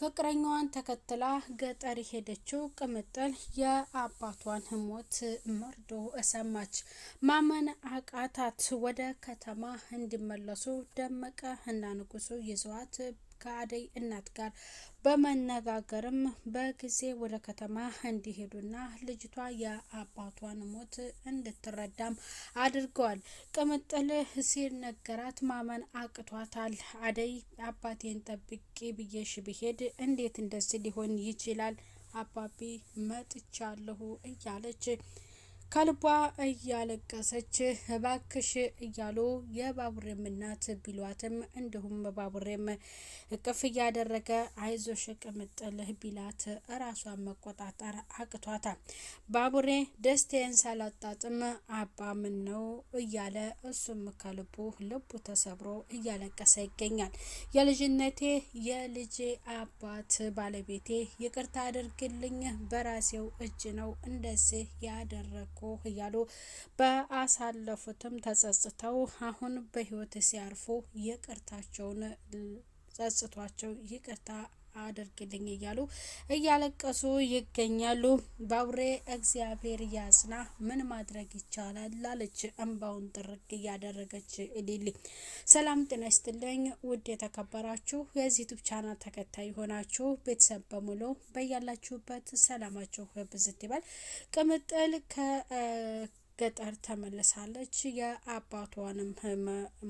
ፍቅረኛዋን ተከትላ ገጠር የሄደችው ቅምጥል የአባቷን ሞት መርዶ ሰማች። ማመን አቃታት። ወደ ከተማ እንዲመለሱ ደመቀ እና ንጉሱ ይዘዋት ከአደይ እናት ጋር በመነጋገርም በጊዜ ወደ ከተማ እንዲሄዱና ልጅቷ የአባቷን ሞት እንድትረዳም አድርገዋል። ቅምጥል ሲነገራት ማመን አቅቷታል። አደይ አባቴን ጠብቂ ብዬሽ ብሄድ እንዴት እንደዚህ ሊሆን ይችላል? አባቢ መጥቻለሁ እያለች ከልቧ እያለቀሰች እባክሽ እያሉ የባቡሬም እናት ቢሏትም እንዲሁም ባቡሬም እቅፍ እያደረገ አይዞሽ ቅምጥል ቢላት እራሷን መቆጣጠር አቅቷታል። ባቡሬ ደስታዬን ሳላጣጥም አባ ምን ነው እያለ እሱም ከልቡ ልቡ ተሰብሮ እያለቀሰ ይገኛል። የልጅነቴ የልጄ አባት ባለቤቴ ይቅርታ አድርግልኝ፣ በራሴው እጅ ነው እንደዚህ ያደረግኩ እያሉ በአሳለፉትም ተጸጽተው አሁን በሕይወት ሲያርፉ ይቅርታቸውን ጸጽቷቸው ይቅርታ አድርግልኝ እያሉ እያለቀሱ ይገኛሉ። ባቡሬ እግዚአብሔር ያጽና፣ ምን ማድረግ ይቻላል አለች እንባውን ጥርግ እያደረገች ሊሊ። ሰላም ጤና ይስጥልኝ ውድ የተከበራችሁ የዚህ ዩቱብ ቻናል ተከታይ የሆናችሁ ቤተሰብ በሙሉ በያላችሁበት ሰላማችሁ ብዝት ይበል። ቅምጥል ከገጠር ተመልሳለች። የአባቷንም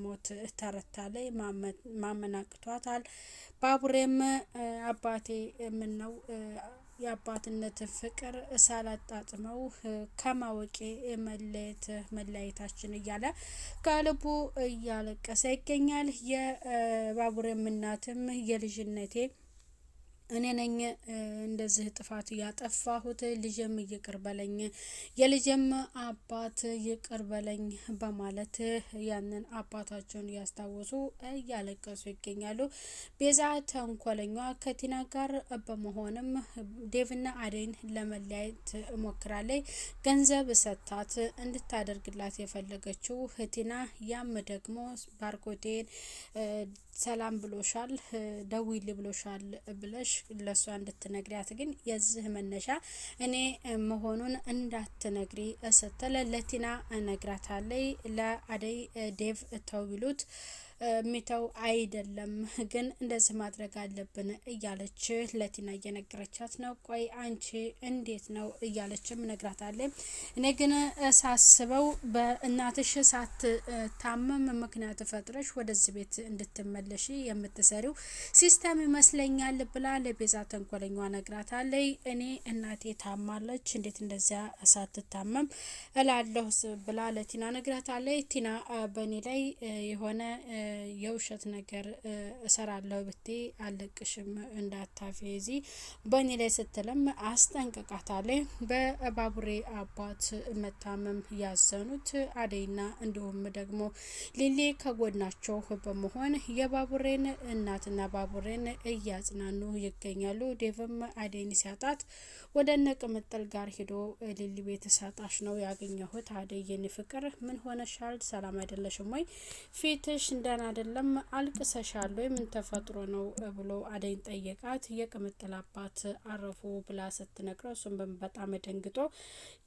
ሞት ተረታለች። ማመን አቅቷታል። ባቡሬም አባቴ ምነው የአባትነት ፍቅር ሳላጣጥመው ከማወቄ መለየት መለያየታችን እያለ ከልቡ እያለቀሰ ይገኛል። የባቡሬም እናትም የልጅነቴ እኔ ነኝ እንደዚህ ጥፋት ያጠፋሁት፣ ልጅም ይቅር በለኝ፣ የልጅም አባት ይቅር በለኝ በማለት ያንን አባታቸውን እያስታወሱ እያለቀሱ ይገኛሉ። ቤዛ ተንኮለኛ ከቲና ጋር በመሆንም ዴቭና አደይን ለመለያየት ሞክራለች። ገንዘብ ሰታት እንድታደርግላት የፈለገችው ቲና፣ ያም ደግሞ ባርኮቴን ሰላም ብሎሻል፣ ደዊል ብሎሻል ብለሽ ለእሷ እንድትነግሪያት ግን የዚህ መነሻ እኔ መሆኑን እንዳትነግሪ ስትል ለቲና ነግራታለች። ለአደይ ዴቭ ተው ቢሉት ሚተው አይደለም ግን እንደዚህ ማድረግ አለብን እያለች ለቲና እየነገረቻት ነው። ቆይ አንቺ እንዴት ነው እያለችም ነግራታለች። እኔ ግን ሳስበው በእናትሽ ሳትታመም ምክንያት ፈጥረሽ ወደዚህ ቤት እንድትመለሽ የምትሰሪው system ይመስለኛል ብላ ለቤዛ ተንኮለኛ ነግራታለች። እኔ እናቴ ታማለች እንዴት እንደዚያ ሳትታመም እላለሁ ብላ ለቲና ነግራታለች። ቲና በእኔ ላይ የሆነ የውሸት ነገር እሰራለሁ ብቴ አለቅሽም እንዳታፌዚ በእኔ ላይ ስትልም አስጠንቅቃታለች። በባቡሬ አባት መታመም ያዘኑት አደይና እንዲሁም ደግሞ ሊሊ ከጎናቸው በመሆን የባቡሬን እናትና ባቡሬን እያጽናኑ ይገኛሉ። ዴቭም አደይን ሲያጣት ወደ እነ ቅምጥል ጋር ሄዶ ሊሊ ቤት ሳጣሽ ነው ያገኘሁት፣ አደይ የኔ ፍቅር ምን ሆነሻል? ሰላም አይደለሽም ወይ? ፊትሽ እንደና አይደለም፣ አልቅሰሻል ወይ? ምን ተፈጥሮ ነው ብሎ አደይን ጠየቃት። የቅምጥል አባት አረፉ ብላ ስትነግረው እሱም በጣም ደንግጦ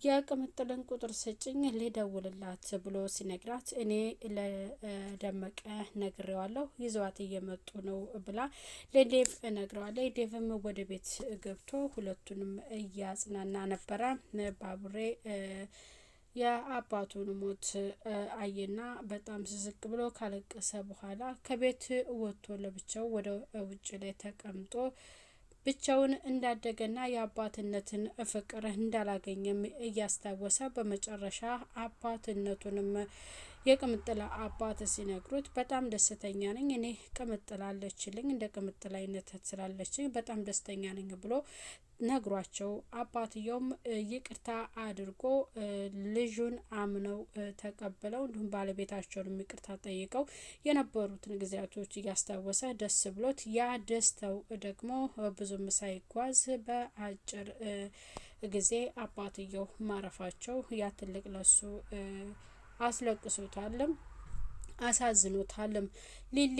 የቅምጥልን ቁጥር ስጭኝ ልደውልላት ብሎ ሲነግራት እኔ ለደመቀ ነግሬዋለሁ ይዘዋት እየመጡ ነው ብላ ለዴቭ ነግረዋለች። ዴቭም ወደ ቤት ገብቶ ሁለቱንም እያጽናና ነበረ። ባቡሬ የአባቱን ሞት አየና በጣም ስስቅ ብሎ ካለቀሰ በኋላ ከቤት ወጥቶ ለብቻው ወደ ውጭ ላይ ተቀምጦ ብቻውን እንዳደገና የአባትነትን ፍቅር እንዳላገኘም እያስታወሰ በመጨረሻ አባትነቱንም የቅምጥል አባት ሲነግሩት በጣም ደስተኛ ነኝ፣ እኔ ቅምጥል አለችልኝ፣ እንደ ቅምጥል አይነት ስላለችኝ በጣም ደስተኛ ነኝ ብሎ ነግሯቸው አባትየውም ይቅርታ አድርጎ ልጁን አምነው ተቀብለው እንዲሁም ባለቤታቸውንም ይቅርታ ጠይቀው የነበሩትን ጊዜያቶች እያስታወሰ ደስ ብሎት ያ ደስታው ደግሞ ብዙም ሳይጓዝ በአጭር ጊዜ አባትየው ማረፋቸው ያ ትልቅ ለሱ አስለቅሶታልም። አሳዝኖታልም። ሊሊ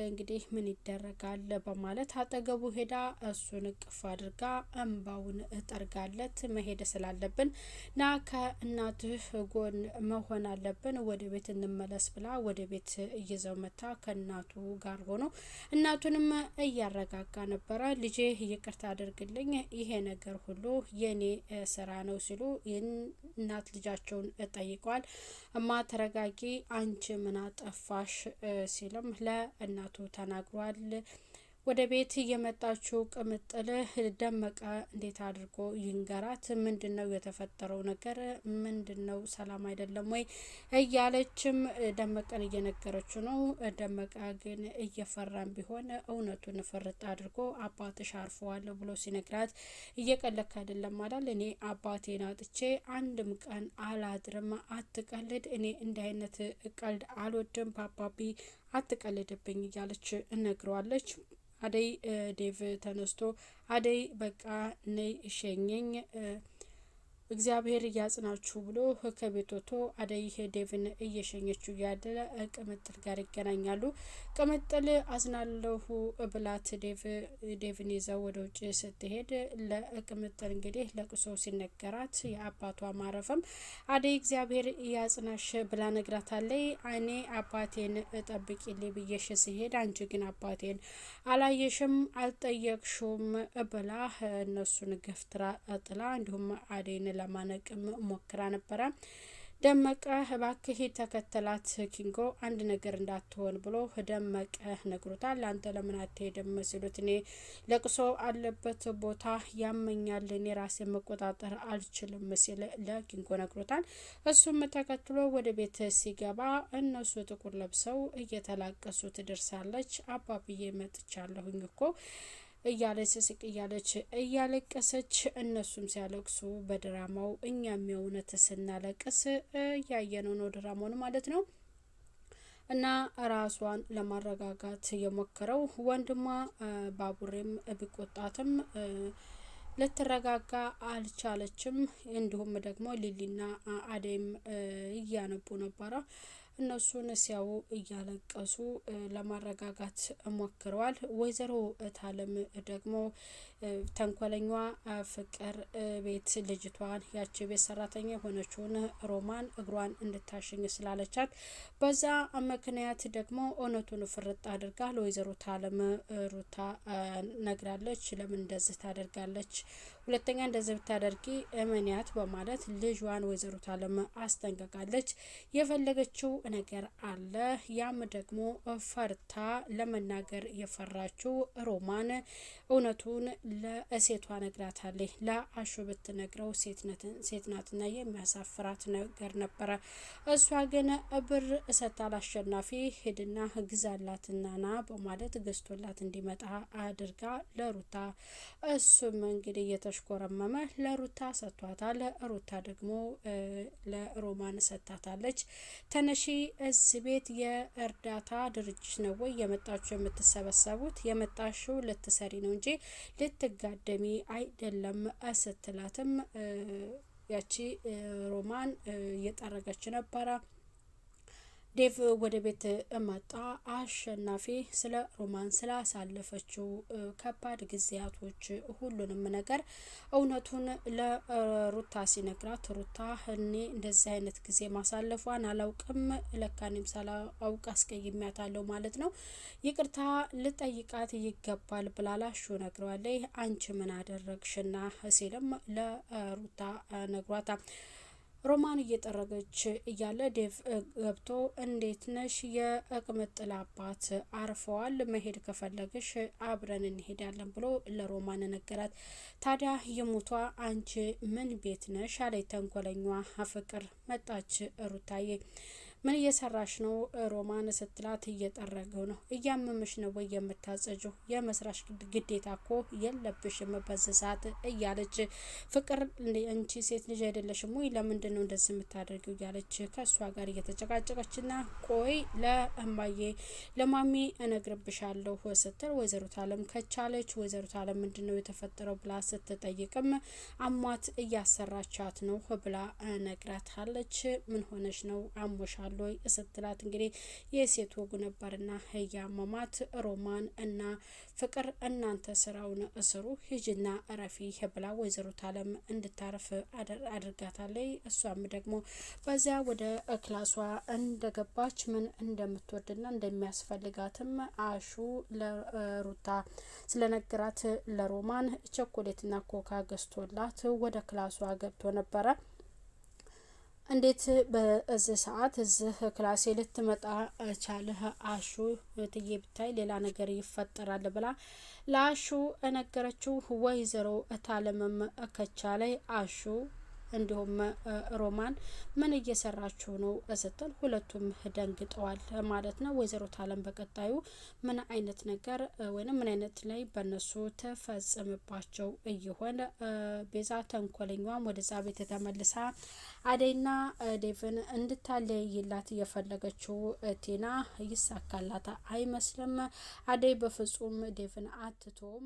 እንግዲህ ምን ይደረጋል በማለት አጠገቡ ሄዳ እሱን እቅፍ አድርጋ እንባውን እጠርጋለት፣ መሄድ ስላለብን ና ከእናትህ ጎን መሆን አለብን፣ ወደ ቤት እንመለስ ብላ ወደ ቤት እይዘው መታ ከእናቱ ጋር ሆኖ እናቱንም እያረጋጋ ነበረ። ልጄ ይቅርታ አድርግልኝ፣ ይሄ ነገር ሁሉ የኔ ስራ ነው ሲሉ እናት ልጃቸውን ጠይቀዋል። እማ ተረጋጊ፣ አንቺ ምን አጠፋሽ ሲልም ለእናቱ ተናግሯል። ወደ ቤት የመጣችው ቅምጥል ደመቀ እንዴት አድርጎ ይንገራት? ምንድን ነው የተፈጠረው ነገር? ምንድን ነው ሰላም አይደለም ወይ እያለችም ደመቀን እየነገረችው ነው። ደመቀ ግን እየፈራም ቢሆን እውነቱን ፍርጥ አድርጎ አባትሽ አርፈዋል ብሎ ሲነግራት እየቀለክ አይደለም አላል። እኔ አባቴን አጥቼ አንድም ቀን አላድርም። አትቀልድ፣ እኔ እንዲህ አይነት ቀልድ አልወድም። ባባቢ አትቀልድብኝ እያለች እነግረዋለች። አደይ ዴቭ ተነስቶ አደይ በቃ ነይ ሸኘኝ እግዚአብሔር እያጽናችሁ ብሎ ከቤት ወጥቶ አደይ ዴቭን እየሸኘችው እያለ ቅምጥል ጋር ይገናኛሉ። ቅምጥል አዝናለሁ ብላት ዴቭን ይዘው ወደ ውጭ ስትሄድ ለቅምጥል እንግዲህ ለቅሶ ሲነገራት የአባቷ ማረፍም አደይ እግዚአብሔር ያጽናሽ ብላ ነግራታለች። እኔ አባቴን ጠብቂልኝ ብዬሽ ሲሄድ አንቺ ግን አባቴን አላየሽም አልጠየቅሽውም ብላ እነሱን ገፍትራ ጥላ እንዲሁም አደይን ለማነቅም ሞክራ ነበረ። ደመቀ እባክህ ተከተላት ኪንጎ አንድ ነገር እንዳትሆን ብሎ ደመቀ ነግሮታል። አንተ ለምን አትሄድም ሲሉት እኔ ለቅሶ አለበት ቦታ ያመኛል፣ እኔ ራሴን መቆጣጠር አልችልም ሲል ለኪንጎ ነግሮታል። እሱም ተከትሎ ወደ ቤት ሲገባ እነሱ ጥቁር ለብሰው እየተላቀሱ ትደርሳለች። አባብዬ መጥቻለሁኝ እኮ እያለች ስስቅ እያለች እያለቀሰች እነሱም ሲያለቅሱ በድራማው እኛም የእውነት ስናለቅስ እያየነው ነው ድራማውን ማለት ነው። እና ራሷን ለማረጋጋት የሞከረው ወንድሟ ባቡሬም ቢቆጣትም ልትረጋጋ አልቻለችም። እንዲሁም ደግሞ ሊሊና አደይም እያነቡ ነበረ። እነሱን ሲያዩ እያለቀሱ ለማረጋጋት ሞክረዋል። ወይዘሮ እታለም ደግሞ ተንኮለኛዋ ፍቅር ቤት ልጅቷን ያቺ ቤት ሰራተኛ የሆነችውን ሮማን እግሯን እንድታሸኝ ስላለቻት በዛ ምክንያት ደግሞ እውነቱን ፍርጥ አድርጋ ለወይዘሮ ታለም ሩታ ነግራለች። ለምን እንደዚህ ታደርጋለች? ሁለተኛ እንደዚህ ብታደርጊ እመንያት በማለት ልጇን ወይዘሮ ታለም አስጠንቅቃለች። የፈለገችው ነገር አለ። ያም ደግሞ ፈርታ ለመናገር የፈራችው ሮማን እውነቱን ለእሴቷ ነግራታለች። ለአሹ ብትነግረው ሴት ናትና የሚያሳፍራት ነገር ነበረ። እሷ ግን ብር እሰታ አሸናፊ ሄድና ግዛላትና ና በማለት ገዝቶላት እንዲመጣ አድርጋ ለሩታ፣ እሱም እንግዲህ እየተሽኮረመመ ለሩታ ሰጥቷታል። ሩታ ደግሞ ለሮማን ሰጥታታለች። ተነሺ፣ እዚህ ቤት የእርዳታ ድርጅት ነው ወይ የመጣችሁ የምትሰበሰቡት? የመጣሽው ልትሰሪ ነው እንጂ ልትጋደሚ አይደለም ስትላትም ያቺ ሮማን እየጠረገች ነበረ። ዴቭ ወደ ቤት መጣ። አሸናፊ ስለ ሮማን ስላሳለፈችው ከባድ ጊዜያቶች ሁሉንም ነገር እውነቱን ለሩታ ሲነግራት ሩታ እኔ እንደዚህ አይነት ጊዜ ማሳለፏን አላውቅም፣ ለካ እኔም ሳላውቅ አስቀይሜያታለሁ ማለት ነው፣ ይቅርታ ልጠይቃት ይገባል ብላ ላሹ ነግረዋለች። አንቺ ምን አደረግሽና ሲልም ለሩታ ነግሯታል። ሮማን እየጠረገች እያለ ዴቭ ገብቶ እንዴት ነሽ? የቅምጥል አባት አርፈዋል፣ መሄድ ከፈለግሽ አብረን እንሄዳለን ብሎ ለሮማን ነገራት። ታዲያ ይሙቷ አንቺ ምን ቤት ነሽ አለች ተንኮለኛዋ ፍቅር። መጣች ሩታዬ። ምን እየሰራሽ ነው ሮማን ስትላት እየጠረገው ነው። እያመመሽ ነው ወይ የምታጸጂው? የመስራሽ ግዴታ እኮ የለብሽም በዚህ ሰዓት እያለች ፍቅር አንቺ ሴት ልጅ አይደለሽም ወይ? ለምንድን ነው እንደዚህ የምታደርጊው? እያለች ከእሷ ጋር እየተጨቃጨቀችና ቆይ ለእማዬ ለማሚ እነግርብሻለሁ ስትል ወይዘሮ ታለም ከቻለች። ወይዘሮ ታለም ምንድን ነው የተፈጠረው ብላ ስትጠይቅም አሟት እያሰራቻት ነው ብላ ነግራታለች። ምን ሆነሽ ነው አሞሻል ወይ ስትላት እንግዲህ የሴት ወጉ ነበርና እያመማት ሮማን እና ፍቅር እናንተ ስራውን እስሩ ሂጂና እረፊ ብላ ወይዘሮ ታለም እንድታረፍ አድርጋታለች። እሷም ደግሞ በዚያ ወደ ክላሷ እንደገባች ምን እንደምትወድና እንደሚያስፈልጋትም አሹ ለሩታ ስለነገራት ለሮማን ቸኮሌትና ኮካ ገዝቶላት ወደ ክላሷ ገብቶ ነበረ። እንዴት በዚህ ሰዓት እዚህ ክላሴ ልትመጣ ቻልህ? አሹ ትዬ ብታይ ሌላ ነገር ይፈጠራል ብላ ለአሹ ነገረችው። ወይዘሮ እታለምም ከቻለ አሹ እንዲሁም ሮማን ምን እየሰራችሁ ነው ስትል ሁለቱም ደንግጠዋል ማለት ነው። ወይዘሮ ታለም በቀጣዩ ምን አይነት ነገር ወይም ምን አይነት ላይ በእነሱ ተፈጽምባቸው እየሆነ? ቤዛ ተንኮለኛዋም ወደዛ ቤት ተመልሳ አደይና ዴቭን እንድታለይላት እየፈለገችው ቴና ይሳካላት አይመስልም። አደይ በፍጹም ዴቭን አትቶም።